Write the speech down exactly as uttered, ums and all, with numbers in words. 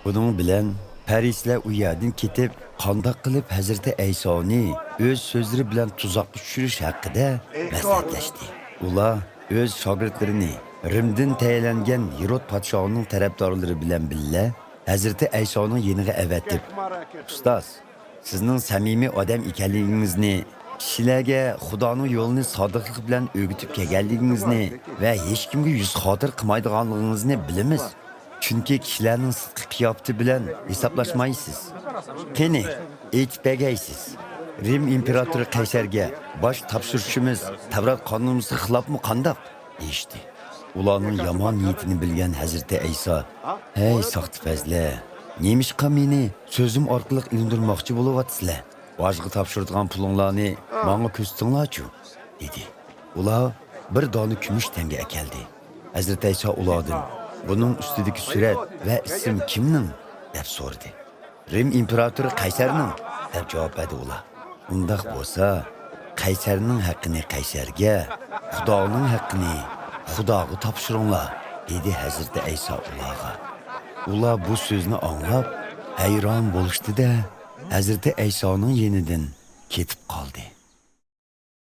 بۇنىڭ بىلەن پەرىسىلەر ئۇ يەردىن كېتىپ، قانداق قىلىپ ھەزرىتى ئەيسانى ئۆز سۆزلىرى بىلەن تۇزاققا چۈشۈرۈش ھەققىدە مەسلىھەتلەشتى. ئۇلار ئۆز شاگىرتلىرىنى رىمدىن تەيىنلەنگەن ھېرود پادىشاھنىڭ تەرەپدارلىرى بىلەن بىللە ھەزرىتى ئەيسانىڭ يېنىغا ئەۋەتىپ، ئۇستاز، سىزنىڭ سەمىمىي ئادەم ئىكەنلىكىڭىزنى، كىشىلەرگە خۇدانىڭ يولىنى سادىقلىق بىلەن ئۆگىتىپ كەلگەنلىكىڭىزنى ۋە ھېچكىمگە يۈز خاتىرە قىلمايدىغانلىقىڭىزنى بىلىمىز. چۈنكى كىشىلەرنىڭ سىرتقى قىياپىتى بىلەن ھېسابلاشمايسىز. قېنى، ئېيتىپ بەرگەيسىز، رىم ئىمپېراتورى قەيسەرگە باش تاپشۇرۇشىمىز تەۋرات قانۇنىمىزغا خىلاپمۇ قانداق؟ دېيىشتى. ئۇلارنىڭ يامان نىيىتىنى بىلگەن ھەزرىتى ئەيسا، ھەي ساختىپەزلەر، نېمىشقا مېنى سۆزۈم ئارقىلىق ئىلىندۇرماقچى بولۇۋاتىسىلەر؟ باجغا تاپشۇرىدىغان پۇلۇڭلارنى ماڭا كۆرسىتىڭلارچۇ، دېدى. ئۇلار بىر دانە كۈمۈش تەڭگە ئەكەلدى. ھەزرىتى ئەيسا ئۇلاردىن، بۇنىڭ ئۈستىدىكى سۈرەت ۋە ئىسىم كىمنىڭ؟ دەپ سورىدى. رىم ئىمپېراتورى قەيسەرنىڭ، دەپ جاۋاب بەردى ئۇلار. ئۇنداق بولسا، قەيسەرنىڭ ھەققىنى قەيسەرگە، خۇدانىڭ ھەققىنى خۇداغا تاپشۇرۇڭلار، دېدى ھەزرىتى ئەيسا ئۇلارغا. ئۇلار بۇ سۆزنى ئاڭلاپ، ھەيران بولۇشتى-دە، ھەزرىتى ئەيسانىڭ يېنىدىن كېتىپ قالدى.